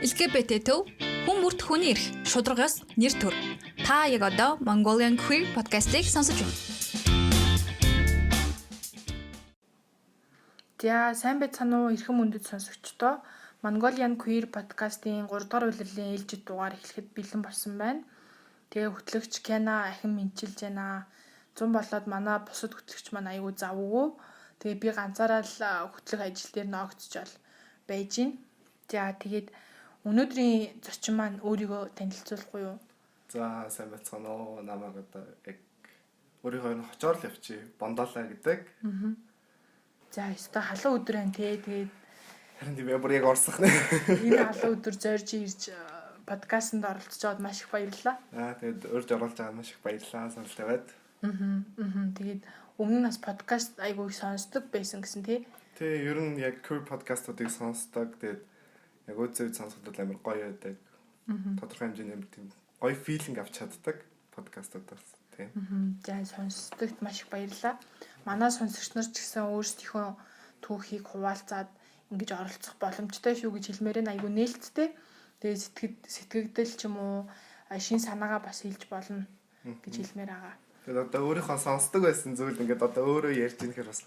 LGBT төв хүн бүрт хүний эрх, шударгаас нэр төр. Та яг одоо Mongolian Queer podcast-ыг сонсож байна. За сайн байцгаана уу эрхэм мөндөд сонсогчдоо. Mongolian Queer podcast-ийн 3 дугаар улирлын ээлжид дугаар эхлэхэд бэлэн болсон байна. Тэгээ хөтлөгч Кена ахин мэдчилж байна. 100 болоод манай бусад хөтлөгч маань айгүй завгүй. Тэгээ би ганцаараа л хөтлөх ажил дээр ноогдчоол байж гин. За тэгээд өнөөдрийн зочин маань өөрийгөө танилцуулахгүй юу? За сайн байцгаана уу. Намайг одоо яг өөрийнхөө энэ хочоор л явчих. Бондоолаа гэдэг. Аа. За өстой халуун өдөр байна те. Тэгээд харин тийм бүр яг орсох нэ. Энэ халуун өдөр зорж ирж подкастт оролцож байгаад маш их баярлалаа. Аа тэгээд урьж оруулж байгаа маш их баярлалаа. Санал тавиад. Аа. Тэгээд өмнө нь бас подкаст айгүй их сонсдог байсан гэсэн тий. Тий, ер нь яг queer подкастуудыг сонсдог. Тэгээд яг өөдсөө сонсоход бол амар гоё байдаг. Тодорхой хэмжээний амар тийм гоё feeling авч чаддаг подкастуудаас тий. За сонсдогт маш их баярлалаа. Манай сонсогч нар ч гэсэн өөрсдийнхөө түүхийг хуваалцаад ингэж оролцох боломжтой шүү гэж хэлмээр нь айгүй нээлттэй. Тэгээ сэтгэгдэл ч юм уу шин санаагаа бас хэлж болно гэж хэлмээр байгаа. Тэгээд одоо өөрийнхөө сонсдог байсан зүйл ингээд одоо өөрөө ярьж ийм хэрэг бас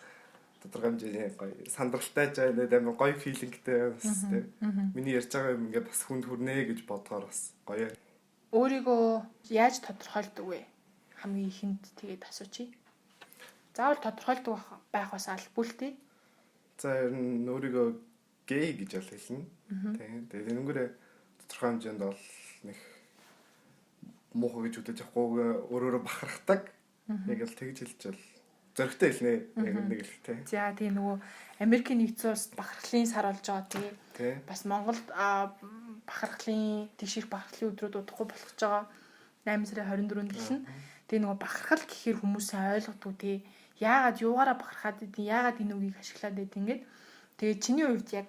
тодорхой хэмжээний гоё сандралтай ч байна, амар гоё feelingтэй бас тийм. Миний ярьж байгаа юм ингээд бас хүнд хүрнэ гэж бодохоор бас гоё. Өөрийгөө яаж тодорхойлдог вэ? Хамгийн ихэнд тэгээд асуучих. Заавал тодорхойлдог байх бас албагүй л тий. За ер нь өөрийгөө гей гэж бол хэлнэ. Тийм. Тэгээд энэнгүүрээ тодорхой хэмжээнд бол нэг муухай гэж үзэж явахгүй өөрөөрөө бахархдаг. Яг л тэгж хэлж бол зоригтой хэлнэ. Яг нэг л тий. За тийм нөгөө Америкийн нэгдсэн улсад бахархлын сар болж байгаа тий. Бас Монголд бахархлын тэгших бахархлын өдрүүд удахгүй болох гэж байгаа. 8 сарын 24-нд хэлнэ. Тэгээ нөгөө бахархал гэхээр хүмүүс сайн ойлгодгүй тий. Яагаад юугаараа бахархаад идэв, яагаад энэ үгийг ашиглаад идэв ингээд. Тэгээ чиний хувьд яг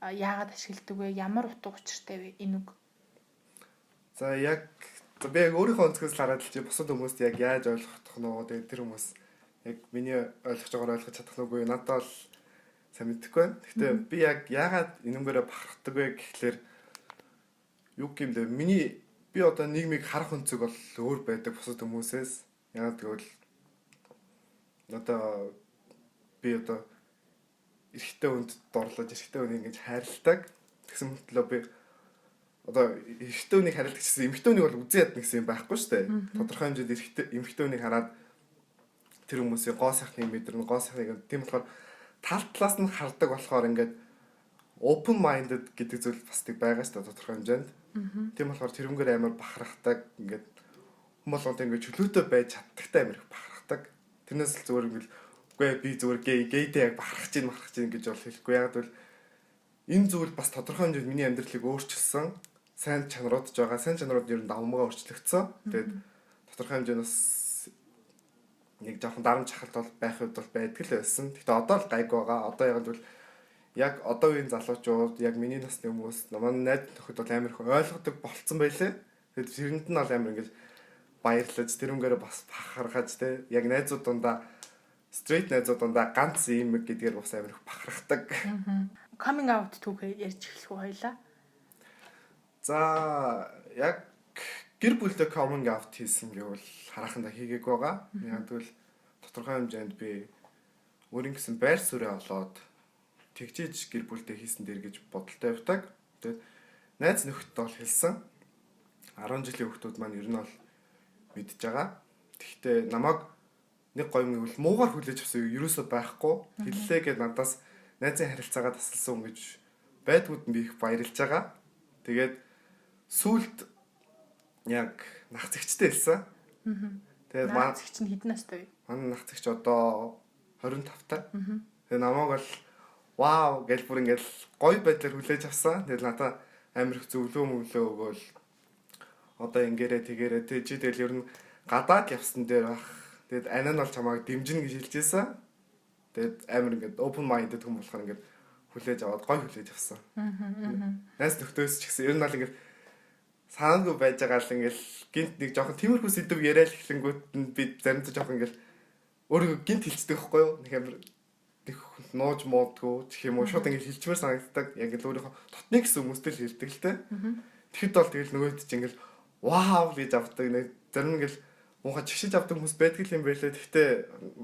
яагаад ашигладаг вэ? Ямар утга учиртай вэ энэ үг? За яг би яг өөрийнхөө өнцгөөс л хараад л чи бусад хүмүүст яг яаж ойлгох нь вэ? Тэгээ тэр хүмүүс яг миний ойлгож байгаагаар ойлгож чадах нь үгүй надад бол сайн мэдэхгүй байна. Гэхдээ би яг яагаад энэнгээрээ бахархдаг вэ гэхлээр юу гэмдэ миний би одоо нийгмийг харах өнцөг бол өөр байдаг бусад хүмүүсээс. Яагаад гэвэл одоо би одоо эрэгтэй хүнд дурлаж эрэгтэй хүнийг ингэж хайрладаг. Тэгсэн мөртлөө би одоо эрэгтэй хүнийг хайрладаг гэсэн эмэгтэй хүнийг бол үзэн ядна гэсэн юм байхгүй шүү дээ. Тодорхой хэмжээнд эрэгтэй эмэгтэй хүнийг хараад тэр хүмүүсийн гоо сайхныг мэдэрнэ, гоо сайхныг тийм болохоор тал талаас нь хардаг болохоор ингээд open minded гэдэг зүйл бас тэг байгаа шүү дээ тодорхой хэмжээнд. Тийм болохоор тэрнгээр амар бахархдаг ингээд хүн болгонтой ингээд чөлөөтэй байж чаддагтай амар их бахархдаг. Тэрнээс л зүгээр ингээд үгүй би зүгээр гей гейтэй яг бахархаж ийн бахархаж ийн гэж бол хэлэхгүй. Яг бол энэ зүйл бас тодорхой хэмжээнд миний амьдралыг өөрчилсөн. Сайн чанарууд ч байгаа. Сайн чанарууд ер нь давмгаа өөрчлөгдсөн. Тэгээд тодорхой хэмжээнд бас нэг жоохон дарамт шахалт бол байх үед бол байдаг л байсан. Гэхдээ одоо л гайгүй байгаа. Одоо яг бол яг одоо үеийн залуучууд яг миний насны хүмүүс манай найз нөхөд бол амар их ойлгодог болцсон байлээ. Тэгээд тэрэнд нь бол амар ингэж баярлаж тэрнгээрээ бас бахархаж те яг найзууд дундаа straight найзууд дундаа ганц юм гэдгээр бас амар их бахархдаг. Coming out түүхээ ярьж эхлэх үү хоёлаа? За яг гэр бүлдээ coming out хийсэн гэвэл харахандаа хийгээгүй байгаа. Яг тэгвэл тодорхой хэмжээнд би өөрийн гэсэн байр суурь олоод тэгжиж гэр бүлдээ хийсэн дээр гэж бодолтой явдаг. Тэгээд найз нөхдөд бол хэлсэн. 10 жилийн хүүхдүүд маань ер нь бол мэдж байгаа. Тэгэхдээ намайг нэг гоё юм гэвэл муугар хүлээж авсан ерөөсөө байхгүй. Хэллээ гэд надаас найзын харилцаагаа тасалсан гэж байдгууд нь би их баярлж байгаа. Тэгээд сүулт яг нах зэгчтэй хэлсэн. Тэгээд манай зэгч нь хэдэн настай вэ? Манай нах зэгч одоо 25 та. Тэгээд намайг бол вау гэж бүр ингээл гоё байдлаар хүлээж авсан. Тэгээд надаа амар их зөвлөө мөвлөө өгөөл одоо ингээрэ тэгээрэ тэ чи тэгэл ер нь гадаад явсан дээр бах. Тэгээд анаа нь бол чамайг дэмжинэ гэж хэлж байсан. Тэгээд амар ингээд open minded хүн болохоор ингээд хүлээж аваад гоё хүлээж авсан. Найз нөхдөс ч гэсэн ер нь бол ингээд санаагүй байж байгаа л ингээл гинт нэг жоохон тиймэрхүү сэдв яриад эхлэнгүүт нь би заримдаа жоохон ингээл өөрийгөө гинт хэлцдэг байхгүй юу? Нэг амар нэг нууж муудгүй гэх юм уу шууд ингээд хэлчмээр санагддаг. Яг л өөрийнхөө дотны гэсэн хүмүүстэй л хэлдэг л те. Тэгэхэд бол тэгэл нөгөөд чинь ингээд вау гэж авдаг. Нэг зарим ингээд муухай чигшиж авдаг хүмүүс байдаг юм байлээ. Гэхдээ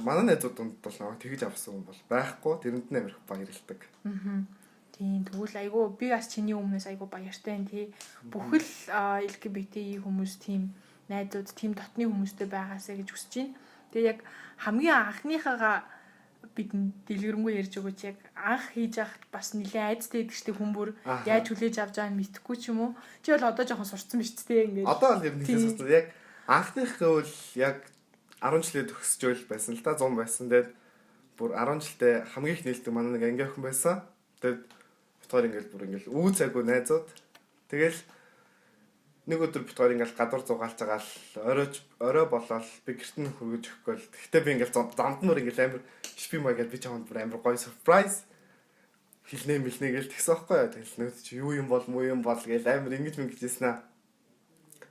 манай найзууд дунд бол намайг тэгж авсан хүн бол байхгүй. Тэрэнд нь амар их баярлдаг. Тийм, тэгвэл айгүй би бас чиний өмнөөс айгүй баяртай юм тий. Бүхэл LGBTI хүмүүс тийм найзууд, тийм дотны хүмүүстэй байгаасаа гэж хүсэж байна. Тэгээ яг хамгийн анхныхаагаа бидэнд дэлгэрэнгүй ярьж өгөөч, яг анх хийж яхад бас нэлээд айцтай байдаг штэ хүн бүр яаж хүлээж авч байгааг нь мэдэхгүй ч юм уу. Чи бол одоо жоохон сурцсан биз дээ ингээд. Одоо бол ер нь нэлээд сурцсан. Яг анхных гэвэл яг 10 жилээ төгсөж байл байсан л да, 100 байсан. Тэгээд бүр 10 жилдээ хамгийн их нээлттэй манай нэг анги охин байсан. Тэгээд битгаар ингээл бүр ингээл үү цайгүй найзууд. Тэгэл нэг өдөр битгаар ингээл гадуур зугаалж байгаа л орой болоод би гэрт нь хүргэж өгөхгүй л. Гэхдээ би ингээл замд нь ингээл амар шпи маа гэж би чамд бүр амар гоё surprise хэлнэ мэлнэ гэж тэгсэн байхгүй юу. Тэгэл нөөц чи юу юм бол муу юм бол гэж амар ингэж мэнгэж ирсэн аа.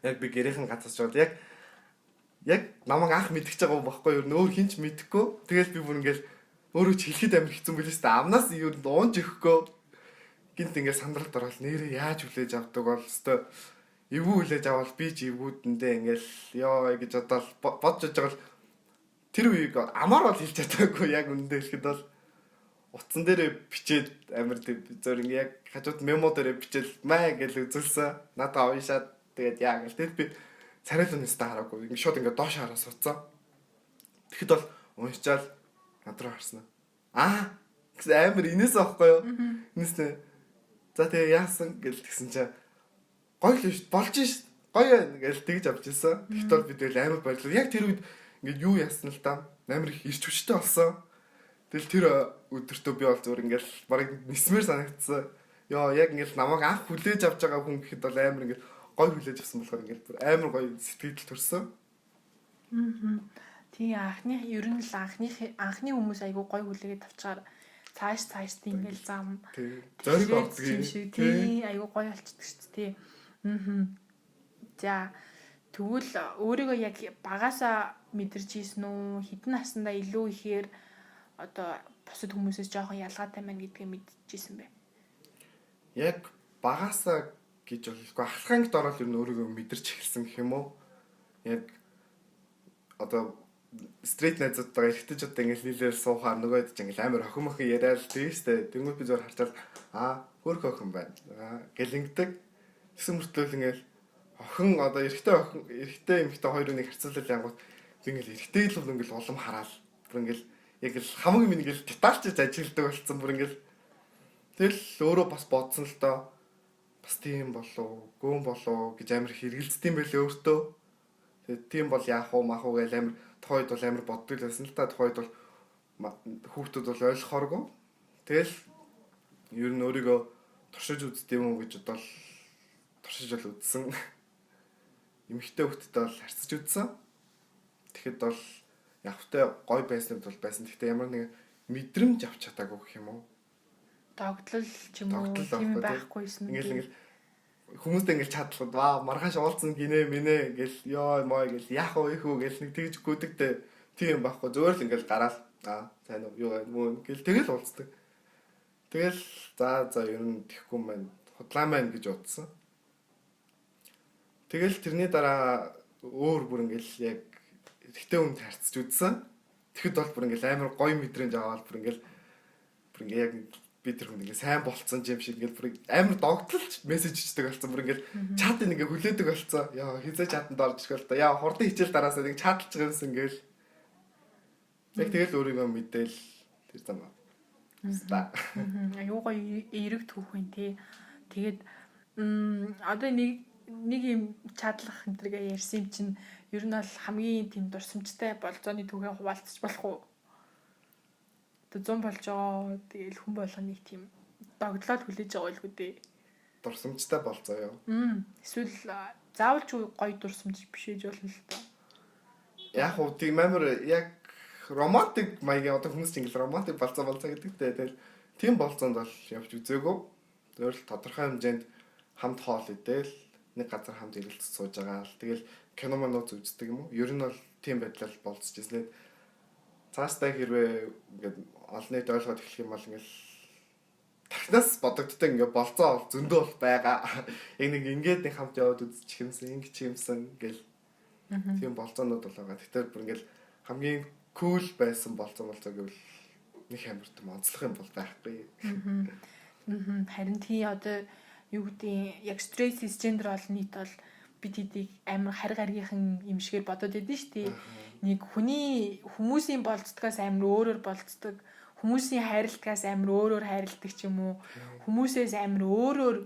Яг би гэрийнхэн газарч бол яг намайг анх мэдчихэж байгаа юм байхгүй юу. Нөөр хинч мэдэхгүй. Тэгэл би бүр ингээл өөрөө ч хэлэхэд амар хэцүү байлээ шүү дээ. Амнаас юу уунж өгөхгүй. Гинт ингээл сандралд ороод нэрээ яаж хүлээж авдаг бол өстой эвгүй хүлээж авал би ч эвгүүдэндээ ингээл ёо гэж бодоол бодож байгаа л тэр үеийг амар бол хэлж чадаагүй яг үнэндээ хэлэхэд бол утсан дээрээ бичээд амар зөөр ингээ яг хажууд мемо дээрээ бичээл маа гэж үзүүлсэн. Надаа уншаад тэгээд яа гэл тэгэл би царайлуу нэстэ хараагүй. Ингээ шууд ингээ доош хараа суудсан. Тэгэхэд бол уншичаал над руу харсан. Аа гэсэн амар инээс аахгүй юу? Инээс нэ. За тэгээ яасан гэл тэгсэн чинь гоё л шүү болж ш гоё байна гэж тэгж авч ирсэн. Тэгэхдээ бол би тэгэл амар баярлалаа. Яг тэр үед ингээд юу яасан л та амар их ирч хүчтэй болсон. Тэгэл тэр өдөртөө би бол зүгээр ингээд бараг нисмээр санагдсан. Йоо яг ингээд намайг анх хүлээж авч байгаа хүн гэхэд бол амар ингээд гоё хүлээж авсан болохоор ингээд бүр амар гоё сэтгэл төрсөн. Тийм, анхны ер нь л анхны хүмүүс айгүй гоё хүлээгээд авчаар цааш ингээл зам зориг авдаг юм шиг тий айгүй гоё болчдөг шүү дээ. За тэгвэл өөрийгөө яг багасаа мэдэрч ийсэн үү? Хэдэн наснда илүү ихээр одоо бусад хүмүүсээс жоохон ялгаатай байна гэдгээ мэдчихсэн бэ? Яг багасаа гэж болохгүй ахлах ангид ороод ер нь өөрийгөө мэдэрч эхэлсэн гэх юм уу? Яг одоо стрейт найзуудтайгаа эргэжтэйчүүдтэй ингээл нийлээл суухаар нөгөөд ч ингээл амар охин мохин яриад л тийм штэ. Тэнгүүд би зөвөр харчаал аа хөөрхөн охин байна. Аа гэл ингэдэг. Тэгсэн мөртлөө ингээл охин одоо эрэгтэй охин эрэгтэй эмэгтэй хоёр үнийг харьцуулал янгууд би ингээл эрэгтэй л ингээл улам хараал. Бүр ингээл яг л хамаг минь ингээл детальчж ажигладаг болсон бүр ингээл. Тэгэл өөрөө бас бодсон л доо. Бас тийм болов, гүн болов гэж амар хэрэгэлцдэг юм байлээ өөртөө. Тэгээд тийм бол яах вэ, мах уу гэж амар тухайд бол амар боддог л байсан л та. Тухайд бол хүүхдүүд бол ойлгохооргүй. Тэгэл ер нь өөрийгөө туршиж үздэг юм уу гэж бодвол туршиж бол үзсэн. Эмэгтэй хүүхдтэй бол харьцаж үзсэн. Тэгэхэд бол яг хөтэй гой байсан бол байсан. Тэгэхдээ ямар нэгэн мэдрэмж авч чадаагүй гэх юм уу? Догтлол ч юм уу тийм байхгүйсэн. Ингээл хүмүүстэй ингээл чадлахад ваа маргааш уулзсан гинэ минэ гэл ёо мой гэл яах вэ их үү гэл нэг тэгж гүдэгтэй тийм байхгүй. Зөөр л ингээл гараал аа сайн уу юу мөн гэл тэгэл уулздаг. Тэгэл за ер нь тэхгүй маань худлаа маань гэж бодсон. Тэгэл тэрний дараа өөр бүр ингээл яг эрэгтэй хүнд харьцаж үзсэн. Тэгэхэд бол бүр ингээл амар гоё мэдрэмж аваад бүр ингээл яг би тэр хүнд ингээ сайн болцсон юм шиг ингээл бүр амар догтлолч мессеж ичдэг болсон. Бүр ингээл чат ингээ хүлээдэг болсон. Яа хизээ чатанд орж ирэх бол та. Яа хурдан хичээл дараасаа нэг чатлж байгаа юмсан ингээл. Яг тэгэл өөрийгөө мэдээл тэр зам. Ста. Аюу гоё эерэг түүх юм тий. Тэгээд одоо нэг юм чадлах энтергээ ярьсан юм чинь ер нь бол хамгийн тийм дурсамжтай болзооны түүхээ хуваалцаж болох уу? Одоо 100 болж байгаа. Тэгэл хүн болгоныг тийм догтлоод хүлээж байгаа байлгүй дээ. Дурсамжтай болзоо юу? Эсвэл заавал ч гоё дурсамж биш ээж болно л доо. Яг уу тийм амар яг романтик маягийн одоо хүмүүс чинь ингээл романтик болзоо гэдэг дээ. Тэгэл тийм болзоонд бол явж үзээгүй. Зөвөр л тодорхой хэмжээнд хамт хоол идээл нэг газар хамт ирэлцэж сууж байгаа л тэгэл кино манууд үздэг юм уу? Ер нь бол тийм байдлаар болцож ирсэн. Цаашдаа хэрвээ ингээд олон нийт ойлгоод эхлэх юм бол ингээд тахнаас бодогддог ингээд болцоо бол зөндөө бол байгаа. Яг нэг ингээд нэг хамт яваад үзчих юмсан, ингэж юмсан гэл тийм болцоонууд бол байгаа. Тэгэхээр бүр ингээд хамгийн кул байсан болцоо гэвэл нэг амар том онцлог юм бол байхгүй. Харин тий одоо юу гэдэг яг straight cisgender олон нийт бол бид хэдийг амар хариг аргийнхан юм шигээр бодоод байдсан шүү дээ. Нэг хүний хүмүүсийн болцдгоос амар өөрөөр болцдог, хүмүүсийн хайрладгаас амар өөрөөр хайрладаг ч юм уу, хүмүүсээс амар өөрөөр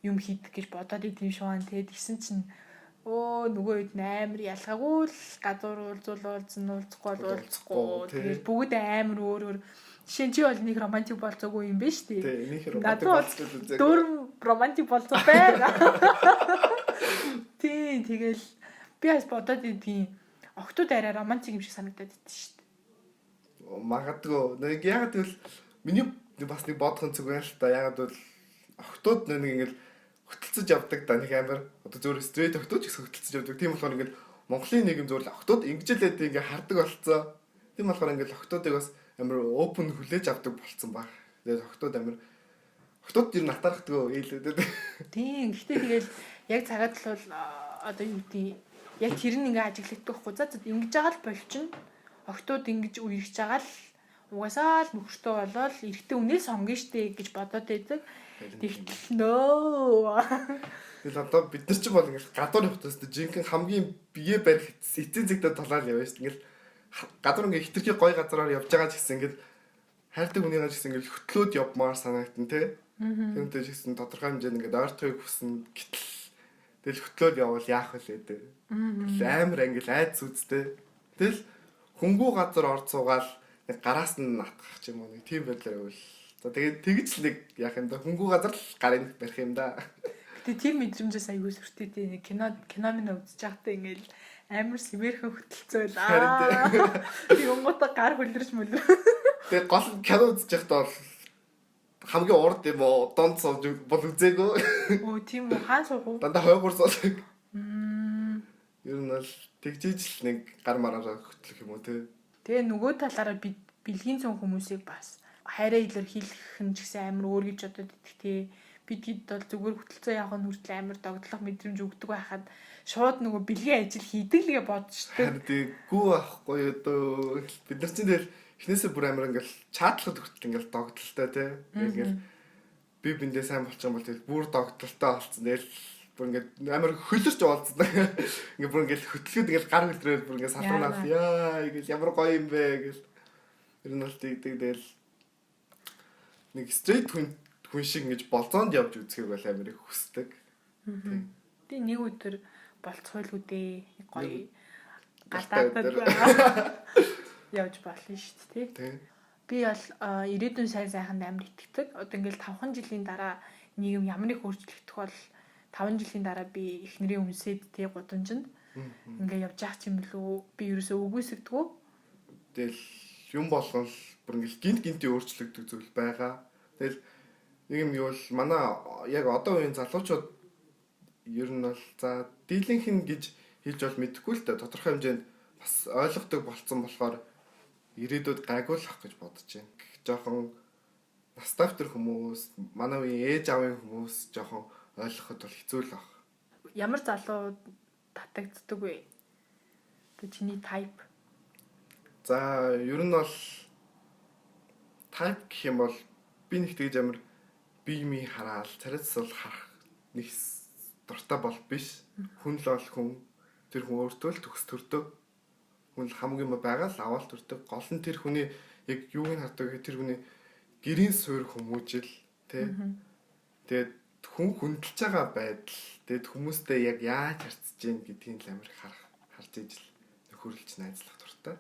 юм хийдэг гэж бодоод идэв юм шиг байна. Тэгээд тэгсэн чинь нөгөө үед амар ялгаагүй л гадуур уулзвал уулзна, уулзахгүй бол уулзахгүй. Тэгээд бүгд амар өөр өөр. Жишээ нь чи бол нэг романтик болцоогүй юм байна шүү дээ. Тий, нэг романтик болцоо үзээгүй. Дөрөв романтик болцоо байна. Тий, тэгэл би бас бодоод идэв. Охтууд арай романтик юм шиг санагдаад идэв шүү дээ. Магадгүй. Нэг ягаад гэвэл миний бас нэг бодох зүг байна л та. Ягаад гэвэл охтууд нэг ингээл хөтөлцөж явдаг да нэг амар одоо зөвөр straight охтууд ч гэсэн хөтөлцөж явдаг. Тийм болохоор ингээл Монголын нийгэм зөвөр л охтууд ингэж л байдаг ингээ хардаг болцсон. Тийм болохоор ингээл охтуудыг бас амар open хүлээж авдаг болцсон баг. Тэгээд охтууд амар охтууд ер нь атаархдаггүй ээлүүд. Тийм. Гэхдээ тэгэл яг цагаад л бол одоо юу гэдэг яг тэр нь ингээ ажиглагддаг хгүй. За ингэж байгаа л болчихно. Охтууд ингэж үерхэж байгаа л угаасаа л нөхөртөө болоод эрэгтэй үнээс сонгоно штэ гэж бодоод байдаг. Тэгтэл нөө. Тэгэл одоо бид нар ч бол ингээл гадуур явах төстэй жинхэнэ хамгийн бие барих эцсийн зэгтээ толоод явна шүү дээ. Ингээл гадуур ингээ хитрхи гой газараар явж байгаа ч гэсэн ингээл хайртай хүнийгаа ч гэсэн ингээл хөтлөөд явмаар санагдана те. Тэрнтэй ч гэсэн тодорхой хэмжээнд ингээд ойртохыг хүсэн гэтэл тэгэл хөтлөөд явбал яах вэ дээ. Тэгэл амар ангил айц үсттэй. Тэгэл хөнгүү газар орд суугаал нэг гараас нь натгах ч юм уу нэг тийм байдлаар явбал. За тэгээд тэгж л нэг яах юм да хөнгүү газар л гарын барих юм да. Гэтэ тийм мэдрэмжээс аягүй сүртэй тий нэг кино минь үзэж байхдаа ингээл амар сэмэрхэн хөтөлцөөл аа. Тэг унгуудаа гар хөлрөж мөлөр. Тэгээд гол кино үзэж байхдаа бол хамгийн урд юм уу дунд сууж бол үзээгүй. Өө тийм үү хаан суух уу? Дандаа хойгуур суудаг. Ер нь бол тэгжиж л нэг гар мараараа хөтлөх юм уу те. Тэгээ нөгөө талаараа бид бэлгийн цөм хүмүүсийг бас хайраа илэрхийлэх нь ч гэсэн амар өөр гэж бодод идэх те. Бид хэд бол зүгээр хөтөлцөө явах нь хүртэл амар догтлох мэдрэмж өгдөг байхад шууд нөгөө бэлгийн ажил хийдэг л гэ бодчихдаг. Харин тэггүй байхгүй юу дөө. Бид нар чинь тэгэл эхнээсээ бүр амар ингээл чаатлахад хүртэл ингээл догтлолтой те. Ингээл би биндээ сайн болчих юм бол тэгэл бүр догтлолтой болцсон. Тэгэл бүр ингээд амар хөлөрч болцсон. Ингээд бүр ингээл хөтлөхөд ингээл гар хөлрөөл бүр ингээд салганаас яа ингээл ямар гоё юм бэ гэл. Ер нь бол тэгдэг тэгэл нэг straight хүн шиг ингэж болзоонд явж үзхийг бол амар их хүсдэг. Би нэг өдөр болцойлгүй дээ. Гоё гадаадад явж болно шүү дээ, тий. Би бол ирээдүйн сайн сайханд амар итгэдэг. Одоо ингээл 5 жилийн дараа нийгэм ямар нэг өөрчлөгдөх бол 5 жилийн дараа би эхнэрийн үнсээд тий гудамжинд ингээ явж яах юм бэлүү? Би ерөөсөө үгүйсгдэггүй. Тэгэл юм болгон л бүр ингээл гинт гинтийн өөрчлөгдөх зүйл байгаа. Тэгэл нэг юм юу л манай яг одоо үеийн залуучууд ер нь бол за дийлэнх нь гэж хэлж бол мэдэхгүй л дээ. Тодорхой хэмжээнд бас ойлгодог болцсон болохоор ирээдүйд гайгүй л ах гэж бодож байна. Жохон настав төр хүмүүс, манай үеийн ээж аавын хүмүүс жохон ойлгоход бол хэцүү л ах. Ямар залуу татагддаг вэ? Одоо чиний type. За ер нь бол type гэх юм бол би нэг тэгж амар бие мий хараал царайцсал харах нэг дуртай бол биш. Хүн л бол хүн. Тэр хүн өөртөө л төгс төрдөг. Хүн л хамаагүй юм байгаа л аваал төрдөг. Гол нь тэр хүний яг юуг нь хардаг гэхээр тэр хүний гэрийн суурь хүмүүжил тий. Тэгээд хүн хүндэлж байгаа байдал тэгээд хүмүүстэй яг яаж харьцаж гин гэдгийг л амар харах харж ижил нөхөрлөж найзлах дуртай.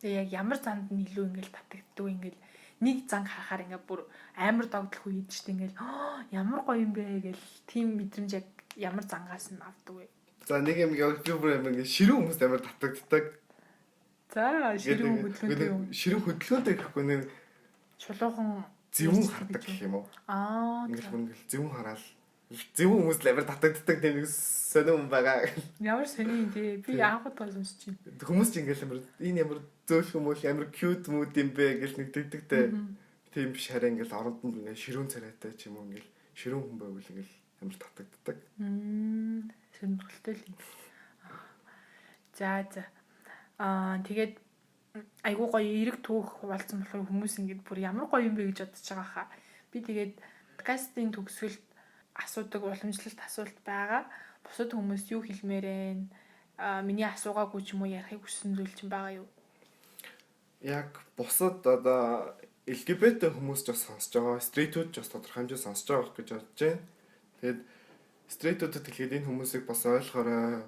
Тэгээ яг ямар занд нь илүү ингээл татагддаг ингээл нэг зан харахаар ингээ бүр амар догтлох үед ч ингээл ямар гоё юм бэ гэл тийм мэдрэмж яг ямар зангаас нь авдаг вэ? За нэг юм би бүр амар ингээ ширүүн хүмүүст амар татагддаг. За ширүүн хөдөлгөөнтэй юм. Ширүүн хөдөлгөөнтэй гэхгүй нэг чулуухан зөвүүн хардаг гэх юм уу? Аа. Ингээл бүр ингээл зөвүүн хараал. Зөв хүмүүс л амар татагддаг тийм нэг сонин хүн байгаа. Ямар сони юм те. Би анх удаа сонсч байна. Хүмүүс ч ингээл амар энэ ямар зөөлхөн мөл амар cute мүүд юм бэ гэл нэг тэгдэгтэй. Тийм биш харин ингээл оронд нь ингээл ширүүн царайтай ч юм уу ингээл ширүүн хүн байвал ингээл амар татагддаг. Сонирхолтой л юм. За за. Аа тэгээд айгуу гоё эерэг түүх хуваалцсан болохоор хүмүүс ингээд бүр ямар гоё юм бэ гэж бодож байгаа хаа. Би тэгээд подкастын төгсгөлд асуудаг уламжлалт асуулт байгаа. Бусад хүмүүс юу хэлмээр вэ? Аа миний асуугаагүй ч юм уу ярихыг хүссэн зүйл чинь байгаа юу? Яг бусад одоо LGBT хүмүүс ч бас сонсож байгаа, straight үүд ч бас тодорхой хэмжээ сонсож байгаа гэж бодож байна. Тэгээд straight үүдэд хэлэхэд энэ хүмүүсийг бас ойлгоорой.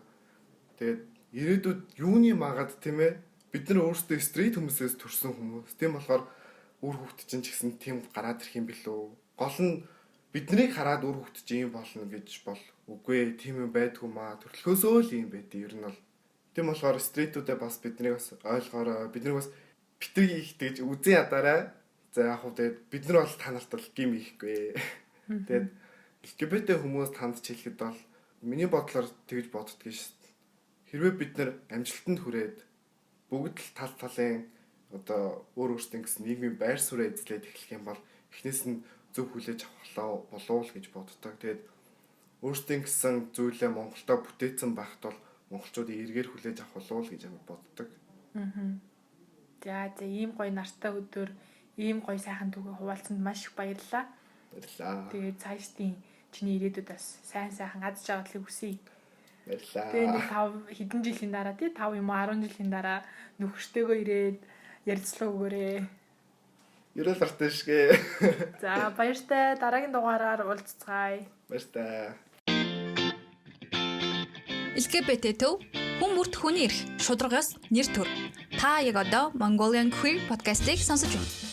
Тэгээд ирээдүйд юуны магаад тийм ээ бид нар өөрсдөө straight хүмүүсээс төрсэн хүмүүс. Тийм болохоор үр хүүхд чинь ч гэсэн тийм гараад ирэх юм билүү. Гол нь биднийг хараад үр хүүхд чинь юм болно гэж бол үгүй ээ тийм юм байдгүй маа. Төрөлхөөсөө л юм байдیں۔ Ер нь бол тийм болохоор straight үүдээ бас биднийг бас ойлгоорой. Биднийг бас битгий их тэгж үзэн ядаарай. За яг хөө тэгээд бид нар бол та нарт бол гим хийхгүй. Тэгээд LGBT хүмүүс танд ч хэлэхэд бол миний бодлоор тэгж боддгийг шүү дээ. Хэрвээ бид нар амжилтанд хүрээд бүгд л тал талын одоо өөр өөрсдийн гэсэн нийгмийн байр сууриа эзлээд эхлэх юм бол эхнээс нь зөв хүлээж авах болов уу гэж боддог. Тэгээд өөрсдийн гэсэн зүйлээ Монголдо бүтээсэн байхад бол монголчууд эргээр хүлээж авах болов уу гэж амар боддог. За за ийм гоё нартай өдөр ийм гоё сайхан түүхээ хуваалцсанд маш их баярлалаа. Баярлалаа. Тэгээд цаашдын чиний ирээдүйд бас сайн сайхан аз жаргалыг хүсье. Баярлалаа. Тэгээ нэг 5 хэдэн жилийн дараа тий 5 юм уу 10 жилийн дараа нөхөртөөгөө ирээд ярилцлага өгөөрэй. Ерөөл артай шгэ. За баяртай дараагийн дугаараар уулзцгаая. Баяртай. LGBT төв хүн бүрт хүний эрх, шударгаас нэр төр. Та яг одоо Mongolian Queer podcast-ыг сонсож байна.